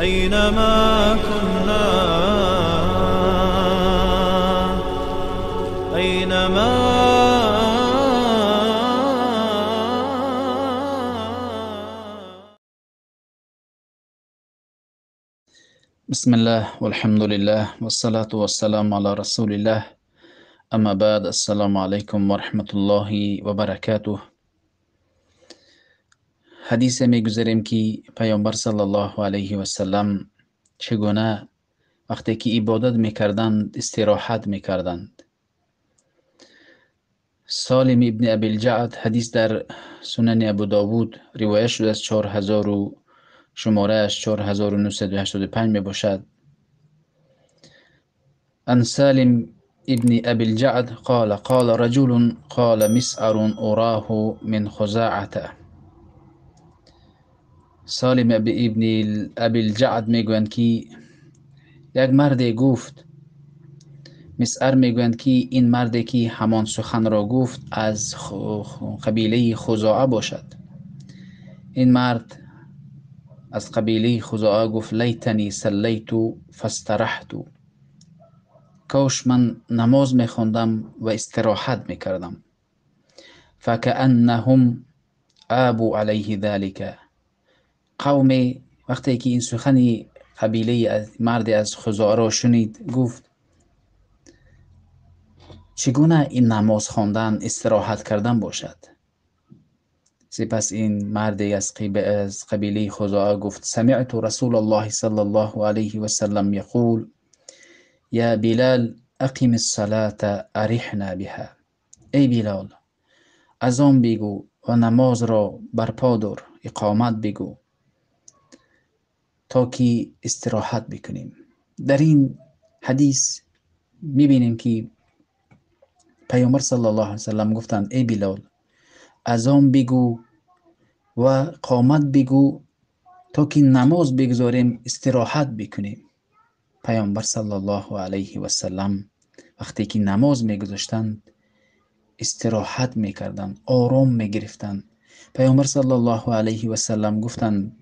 أينما كنا، أينما بسم الله والحمد لله والصلاة والسلام على رسول الله اما بعد السلام علیکم و رحمت الله و برکاته. حدیث میگذریم که پیامبر صلی الله علیه و سلم چگونه وقتی که عبادت میکردند استراحت میکردند. سالم ابن ابی الجعد حدیث در سنن ابو داود روایت شده از 4000 و شماره اش 4985 می باشد. عن سالم ابن ابی الجعد قال قال رجل قال مسعر اراه من خزاعة. سالم ابن ابی الجعد میگویند که یک مرد گفت، مسعر میگویند که این مردی که همان سخن را گفت از قبیله خزاعه باشد. این مرد از قبیله خزاعه گفت لیتنی صلیت فاسترحت، کاش من نماز میخواندم و استراحت میکردم. فکأنهم آبوا علیه ذلک. قوم وقتی که این سخن قبیله مرد از خزاعه را شنید گفت چگونه این نماز خواندن استراحت کردن باشد؟ سپس این مرد از قبیله خزاعه گفت سمعت رسول الله صلی الله علیه و سلم یقول یا بلال اقم الصلاة ارحنا بها. ای بلال اذان بگو و نماز را برپا دار، اقامت بگو تا که استراحت بکنیم. در این حدیث میبینیم که پیامبر صلی الله علیه و سلم گفتند ای بلال اذان بگو و قامت بگو تا که نماز بگذاریم استراحت بکنیم. پیامبر صلی الله علیه و سلم وقتی که نماز میگذاشتند استراحت میکردند، آرام میگرفتند. پیامبر صلی الله علیه و سلم گفتند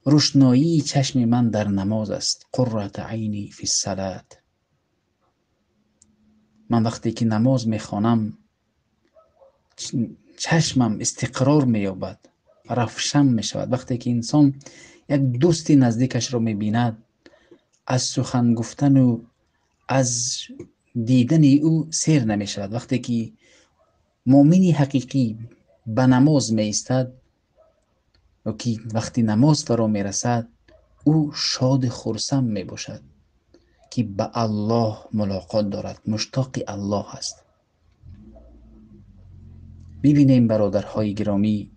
روشنایی چشم من در نماز است، قرة عینی فی الصلاة. من وقتی که نماز میخوانم چشمم استقرار مییابد، روشن میشود. وقتی که انسان یک دوست نزدیکش را میبیند از سخن گفتن و از دیدن او سیر نمیشود. وقتی که مؤمن حقیقی به نماز میایستد و که وقتی نماز فرا میرسد او شاد خرسند میباشد که به الله ملاقات دارد، مشتاق الله است. ببینیم برادرهای گرامی،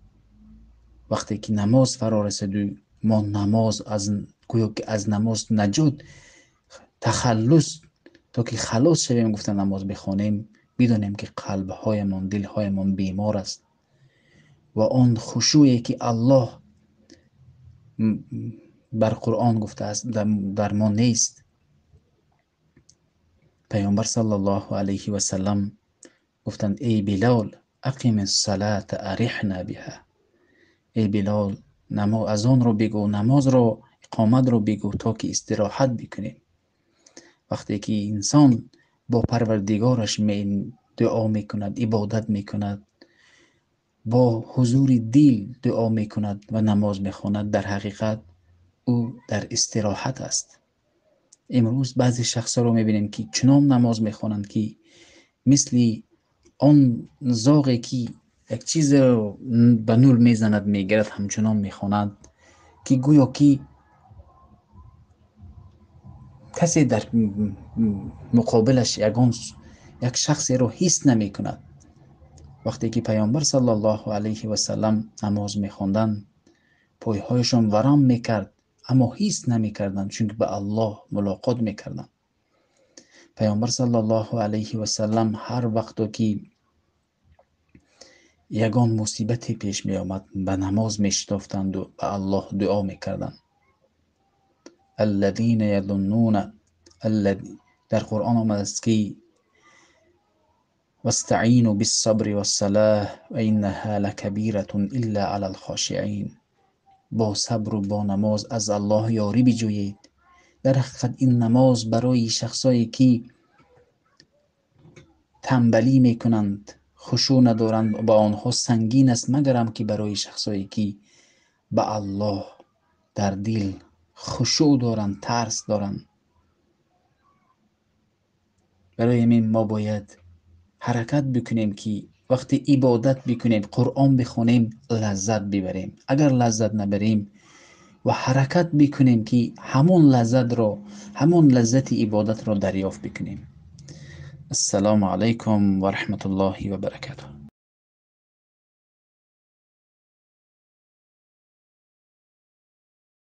وقتی که نماز فرا رسد و ما نماز از گویا که از نماز نجات تخلص تا که خلاص شویم گفته نماز بخوانیم، بدانیم که قلبهایمان دلهایمان بیمار است و آن خشوعی که الله بر قرآن گفته است در ما نیست. پیامبر صلی الله علیه و سلم گفتند ای بلال اقیم الصلاة ارحنا بها. ای بلال اذان رو بگو، نماز رو اقامت رو بگو تا که استراحت بکنیم. وقتی که انسان با پروردگارش دعا میکند، عبادت میکند، با حضور دل دعا میکند و نماز میخواند، در حقیقت او در استراحت است. امروز بعضی شخص رو میبینیم که چنان نماز میخوانند که مثل آن زاغی که یک چیز رو به نور میزند میگیرد همچنان میخواند که گویا که کسی در مقابلش یک شخصی رو حس نمیکند. وقتی که پیامبر صلی الله علیه و سلم نماز میخواندند پایهایشان ورم میکرد اما حس نمیکردند، چون به الله ملاقات میکردند. پیامبر صلی الله علیه و سلم هر وقت که یگان مصیبتی پیش می آمد به نماز می شتافتند و به الله دعا می کردند. الذین یظنون در قرآن آمده است که واستعینوا بالصبر والصلاة و انها لکبیرة الا علی الخاشعین. Бо сабру бо намоз аз Аллоҳ ёрӣ биҷӯед. Дар ҳақиқат ин намоз барои шахсое ки танбалӣ мекунанд, хушӯъ надоранд, ба онҳо сангин аст, магарам ки барои шахсое ки ба Аллоҳ дар дил хушӯъ доранд, тарс доранд. Барои ҳамин мо бояд ҳаракат бикунем ки вақте ибодат бикунем, Қуръон бихонем, лаззат бибарем. Агар лаззат набарем ва ҳаракат бикунем ки ҳамон лаззатро, ҳамон лаззати ибодатро дарёфт бикунем. Ассалому алайкум ва раҳматуллоҳи ва баракатуҳ.